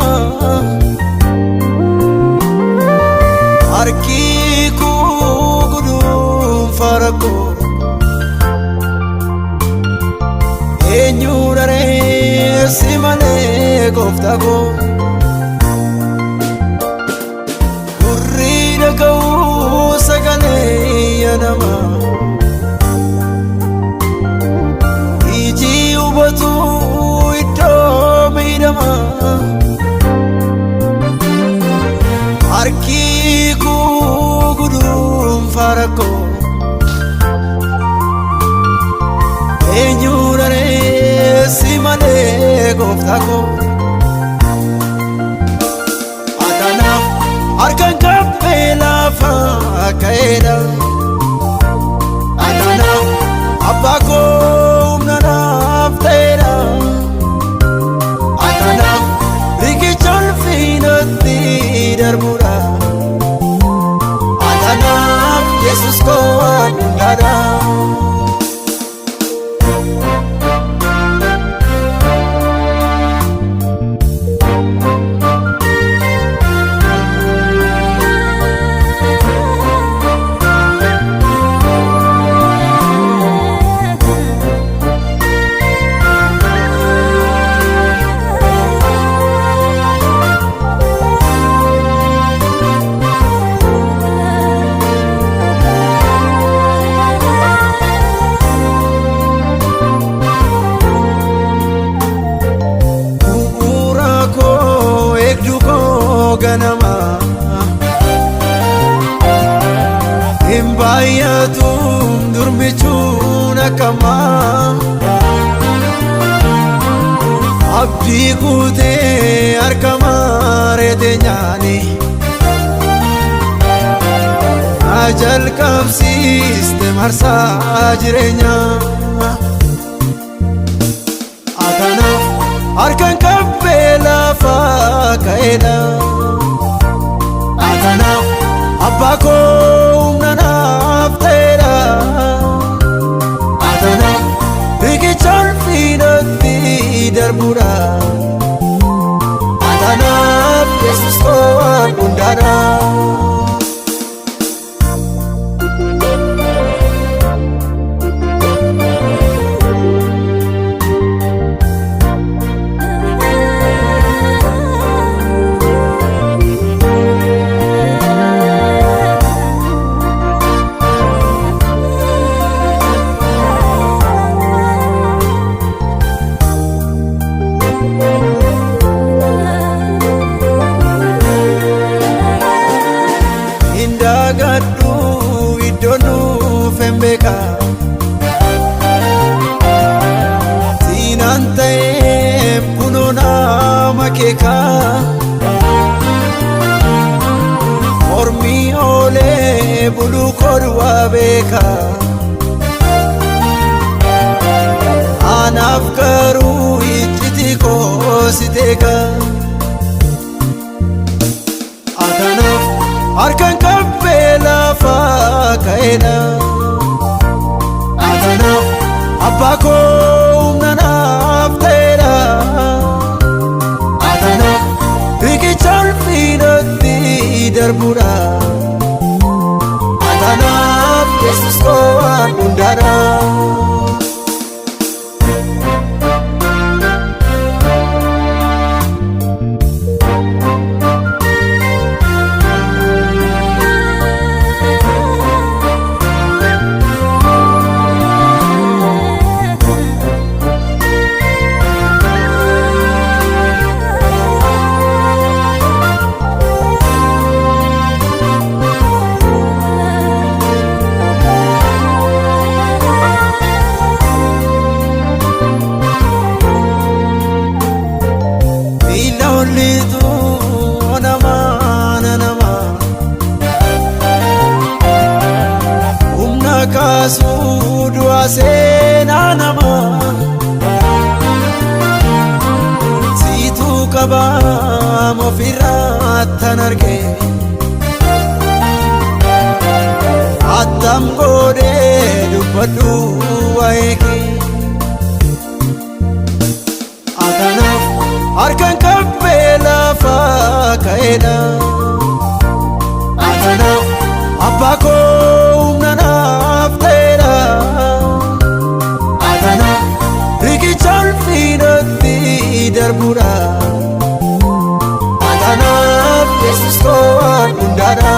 miidhamaa. Harki koo guduunfaa rakkoo. Eenyu daree si malee gooftaa koo. Gurri dhaga'uu sagalee namaa. Iji hubatu iddoo miidhamaa. Harki koo guduunfaa rakkoo. Eenyu daree si malee gooftaa koo. Atanaaf harkaan qabbee lafa ka'eedha. Atanaaf abbaa koo humna naaf ta'eedha. Atanaaf riqicha ulfinatti darbuudha. Atanaaf Yesuus koo waan hundaadha. Bu'uura koo eegduu koo ganama. Hin baay'atu durmichuun akkamaa. Abdii kuutee harka maareete nyaani. Na jalqabsiiste marsaa jireenyaa. Atanaaf harkaan qabbee lafa ka'eedha. Atanaaf abbaa koo humna naaf ta'eedha. Atanaaf riqicha ulfinatti darbuudha. Atanaaf Yesuus koo waan hundaadha. Hin daagadhu iddoo nuuf hin beeka. Siinaan ta'eef kunoo nama keeka. Mormii oolee buluu koduwaa beeka. Anaaf garuu iccitii koo si teeka. Atanaaf harkaan qabbee lafa ka'eedha. Atanaaf abbaa koo humna naaf ta'eedha. Atanaaf riqicha ulfinatti darbuudha. Atanaaf Yesuus koo waan hundaadha. Miila ollituu namaa na namaa. Humna kaasuu du'a seenaa namaa. Siituu qabaam ofirraa arge. Attam godhee dubbadhu waa'ee kee. Atanaaf harkaan qabbee lafa. ka'eedha. Atanaaf abbaa koo humna naaf ta'eedha. Atanaaf riqicha ulfinatti darbuudha. Atanaaf Yesuus koo waan hundaadha.